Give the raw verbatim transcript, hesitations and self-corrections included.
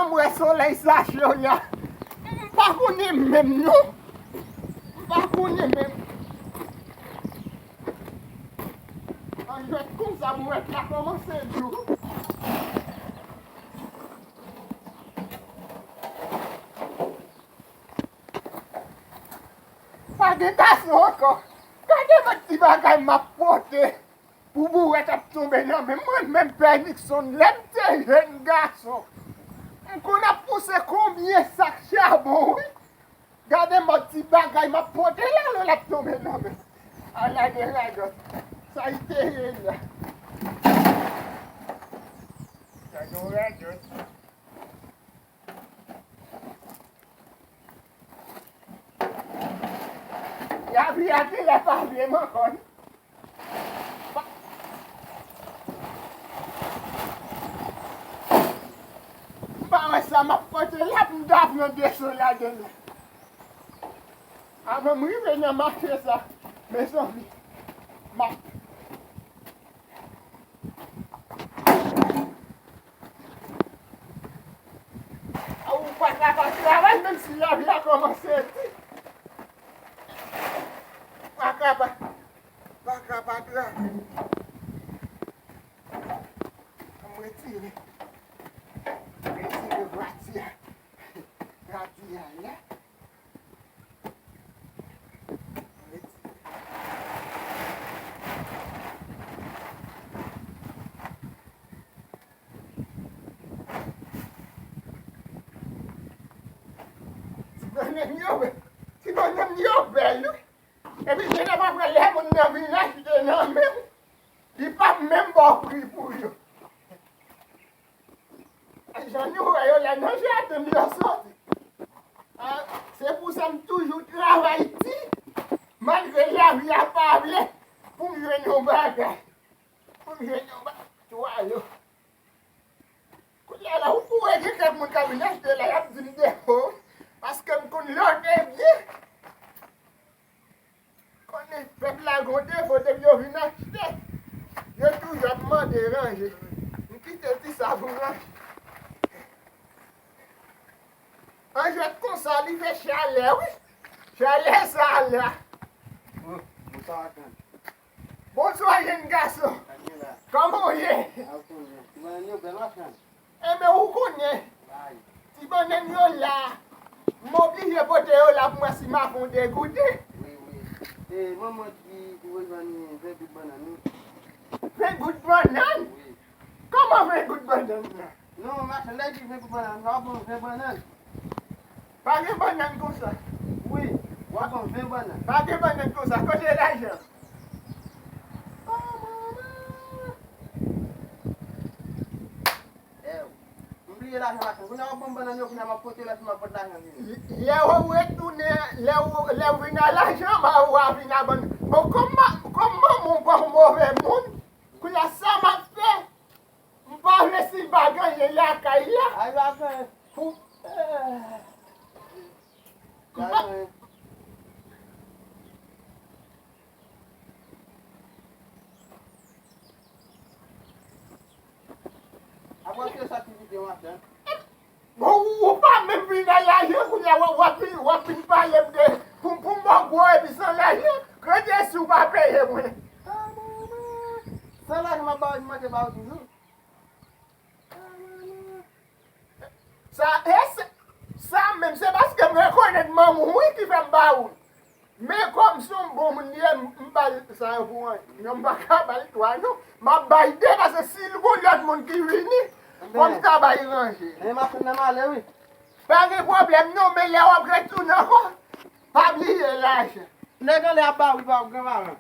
M wè solèy sa cho la. M pa konnen menm non. M pa konnen menm. An jwèt konsa bouwèt la kòmanse dou. Pa gen gason ankò. Gade lòt ti bagay m ap pote. Pou bouwèt ap tonbe nan men mwen, menm Pè Nixon, lè m te jèn gason, m konn ap pouse konbyen sak chabon, wi. Gade mòd ti bagay m ap pote la, lè l ap tonbe nan men. Ala de radòt. Sa y te ye la. Gade yon radòt. Lavi a genlè pa vle m ankò, non. M pa wè sa m ap pote la pou m ta pran de so ladan l. Avan m rive nan mache sa, mezanmi, m ap Ou pa ka pa travay, menm si lavi a kòmanse di. Pa ka pa, pa ka pa travay. Ann retire, retire pati a, pati a la. Ti bannann yo, ti bannann yo bèl, wi. Epi, se nan pa lè moun nan vin achte nan men w, li p ap menm ba w pri pou yo. Jan nou wè yo la nan jaden m yo soti. A, se pou sa m toujou travay di, malgre lavi a pa vle, pou m jwenn yon bagay. Pou m jwenn yon bagay. Twa yo. Kounye a la, ou pou wè gen kèk moun k ap vin achte la, y ap di m defo, paske m konn lòde byen. Konnen pèp la gon defo, depi yo vin achte, yo toujou ap mande ranje. M kite ti sa pou ranje. An jwèt konsa, li fè chalè, wi. Chalè sa la. Bonswa, jèn gason. Kòman w ye? Enben, ou konnen, ti bannann yo la, m oblije pote yo la pou m wè si m ap fè yon degoute. Wi, wi. E, manman di pou yo jwenn ven goud bannann, wi. Ven goud bannann? Wi. Kòman ven goud bannann nan? Non, machann, lè di ven goud bannann, w ap ban m ven bannann. Pa gen bannann konsa. Wi, w ap ban m ven bannann. Pa gen bannann konsa. Kote lajan? O, manman! Ew, m bliye lajan machann. Kounye a w ap ban m bannann yo, kounye a m ap pote lòt, m ap pot lajan vini. Lè w retounen, lè w, lè w vin a lajan, m a, w a vin a bann. Bon, kòm ma, kòm manman w pa yon move moun, kounye a sa m ap fè, m pa vle si l pa gen anyen lakay la. Ay, pa gen. Pou, eh. M pa, pa gen. Apre se sa ki vide yon afè. Bon, ou, ou pa menm vin nan lajan, kounye a w ap, w ap vin, w ap vin pale m de, pou, pou m ba w gwo epi san lajan, kredi si w pa peye mwen. San lajan m ap ba w, m manke ba w toujou. Sa, e se, sa menm, se paske m rekonèt manman w wi ki fè m ba ou l. Men kòm se yon bon moun li ye, m, m ba l sa yo pou anyen. Non, m pa ka ba l twa, non. M ap bay de, paske si l gon lòt moun ki vini, fò m ta bay ranje. Men machann nan male, wi. Pa gen pwoblèm, non, men lè w ap retounen ankò, pa bliye lajan. Nèg anlè ap ba w, wi, pa w granparan.